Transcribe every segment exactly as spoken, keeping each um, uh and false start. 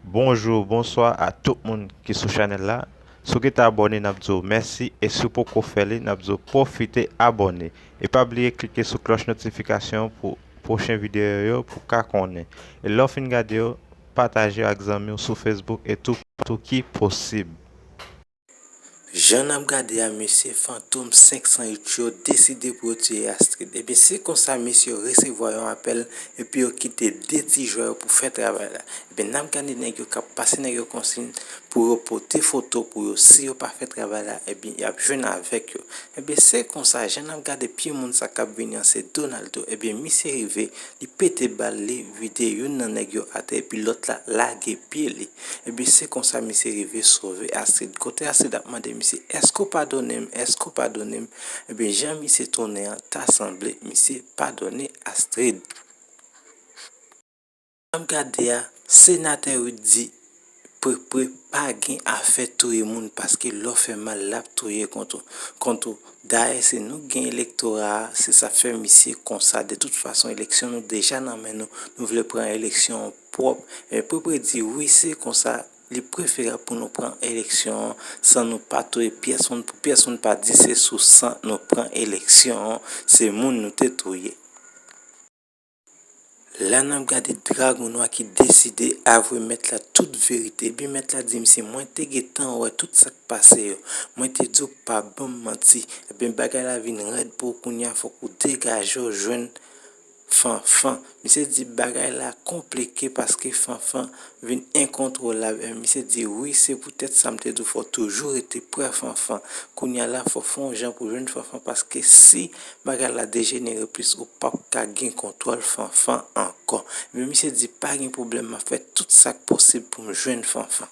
Bonjou, bonswa a tout moun ki sou chanèl la. Si w gentan abòne, n ap di w mèsi, e si w poko fè li, n ap di w pwofite abòne. E pa bliye klike sou klòch notifikasyon pou pwochen videyo yo pou w ka konnen. E lè w fin gade yo, pataje yo ak zanmi w sou Facebook e toupatou ki posib. Jan n ap gade a, mesye Fantom senk san uit yo deside pou yo tiye Astrid. Ebyen, se konsa mesye yo resevwa yon apèl, epi yo kite de ti jwè yo pou fè travay la. Ebyen, n ap gade nèg yo k ap pase nèg yo konsiy pou yo pote foto pou yo. Si yo pa fè travay la, ebyen, y ap jwenn avèk yo. Ebyen, se konsa, jan n ap gade pye moun sa k ap vini an, se Donaldo. Ebyen, misye rive, li pete bal, li vide youn nan nèg yo atè, epi lòt la lage pye li. Ebyen, se konsa misye rive sove Astrid. Kote Astrid ap mande misye, "Èske w padone m? Èske w padone m?" Ebyen, jan misye tounen an, ta sanble misye padone Astrid. N ap gade a, senatè Rudy Prepre pa gen afè touye moun, paske lè w fè mal, l ap touye kont ou. Kont ou. Dayè, se nou k gen elektora a, se sa k fè misye konsa. De tout fason, eleksyon nou deja nan men nou. Nou vle pran eleksyon an pwòp. E Prepre di, wi, se konsa, li preferab pou nou pran eleksyon an san nou pa touye pyès moun, pou pyès moun pa di se sou san nou pran eleksyon an, se moun nou te touye. La n ap gade Dragon Nwa ki deside avwe mèt la tout verite. Ebyen, mèt la di misye, "Mwen te gentan wè tout sa k pase yo. Mwen te di w pa ban m manti. Ebyen, bagay la vin rèd pou ou kounye a, fòk ou degaje w jwenn Fanfan." Misye di, "Bagay la konplike paske Fanfan vin enkontwolab." E misye di, "Wi, se poutèt sa m te di w fò w toujou rete prè Fanfan. Kounye a la, fò w fè yon jan pou w jwenn Fanfan, paske si bagay la dejenere plis, ou p ap ka gen kontwòl Fanfan ankò." Men misye di, "Pa gen pwoblèm, m ap fè tout sa k posib pou m jwenn Fanfan."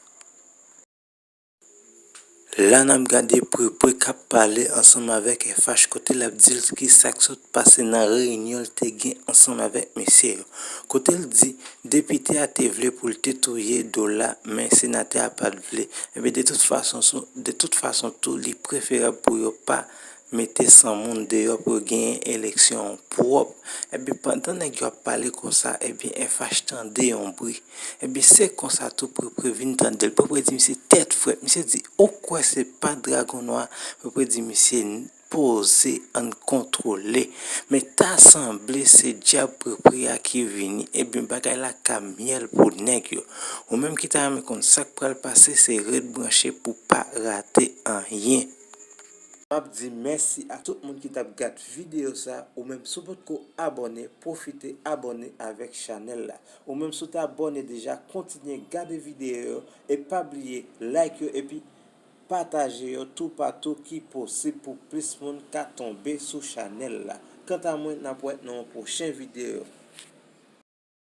La n ap gade Prepre k ap pale ansanm avèk F H kote l ap di l ki sa k sot pase nan reyinyon l te gen ansanm avèk mesye yo. Kote l di, depite a te vle pou l te touye Dola, men senatè a pa t vle. Ebyen, de tout fason, sou- de tout fason tou, li preferab pou yo pa mete san moun deyò pou yo genyen eleksyon an pwòp. Ebyen, pandan nèg yo ap pale konsa, ebyen, F H tande yon bri. Ebyen, se konsa tou Prepre vin tande l. Prepre di misye, "Tèt frèt." Misye di, "Ou kwè se pa Dragon Nwa?" Prepre di misye, "Poze, ann kontwole." Men ta sanble se dyab Prepre a ki vini. Ebyen, bagay la ka myèl pou nèg yo. Ou menm ki ta renmen konn sa k pral pase, se ret branche pou pa rate anyen. M ap di mèsi a tout moun ki t ap gad videyo sa. Ou menm, si w potko abòne, pwofite abòne avèk chanèl la. Ou menm, si w te abòne deja, kontinye gade videyo yo e pa bliye like yo epi pataje yo toupatou ki posib pou plis moun ka tonbe sou chanèl la. Kanta mwen, n ap wè nan yon pwochen videyo.